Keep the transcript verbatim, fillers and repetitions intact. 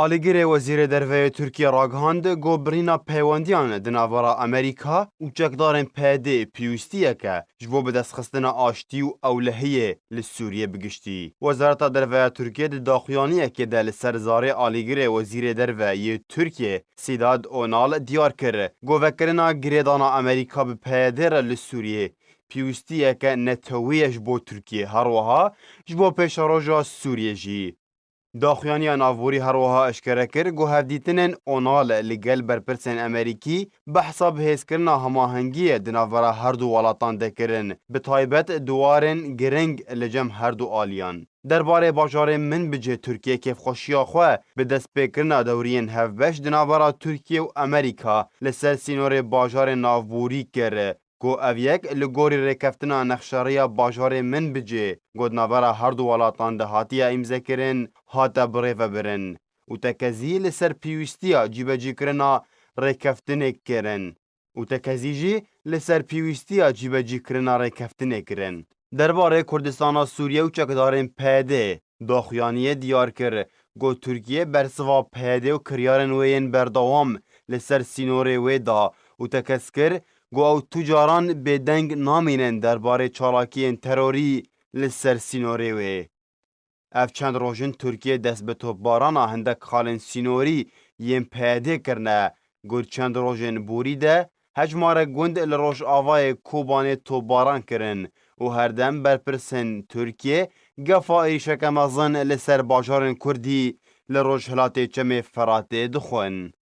Alîgirê Wezîrê Derve yê Tirkiye ragihand ku birîna peywendiyan di navbera Amerîka û çekdarên P Y D'ê pêwîstiyek e ji bo bidestxistina aştî û ewlehiyê li Sûriyê bi giştî. Wezareta Derve ya Tirkiye di daxuyaniyekê de li ser zarê alîgirê Wezîrê Derve yê Tirkiye Sedat Onal diyar kir ku vekirina girêdana Amerîka bi P Y D re li Sûriyê pêwîstiyeke netewî ye ji bo Tirkiye, her wiha ji bo pêşeroja Sûriyê jî. Daxuyaniya navborî her wiha eşkere kir ku hevdîtinên Onal li gel berpirsên Amerîkî behsa bihêzkirina hemahengiyê di navbera her du welatan de kirin, bi taybet di warên giring li cem her du aliyan. Derbarê bajarê Minbicê Tirkiye kêfxweşiya xwe bi destpêkirina dewriyên hevbeş di navbera Tirkiye û Amerîka li ser sînorê bajarê navborî kir, ku ev yek li gorî rêkeftina nexşeriya bajarê Minbicê ku di navbera her du welatan de hatiye îmzekirin, hate birêvebirin û tekezî li ser pêwîstiya cîbecîkirina rêkeftinê kirin û tekezî jî li ser pêwîstiya cîbecîkirina rêkeftinê kirin. Derbarê Kurdistana Sûriye û çekdarên P Y D daxuyaniyê diyar kir ku Tirkiye bersiva P Y D û kiryarên wê yên berdewam li ser sînorê wê da û tekez kir ku ew tu caran bêdeng namînin derbarê çalakiyên terorî li ser sînorê wê. Ev çend roj in Tirkiye dest bi topbarana hindek xalên sînorî yên P Y D kirine. Got çend rojên borî de hejmarek gund li rojavayê Kobanê topbaran kirin û herdem berpirsên Tirkiye gefa êrîşeke mezin li ser bajarên Kurdî li rojhilatê Çemê Feratê dixwin.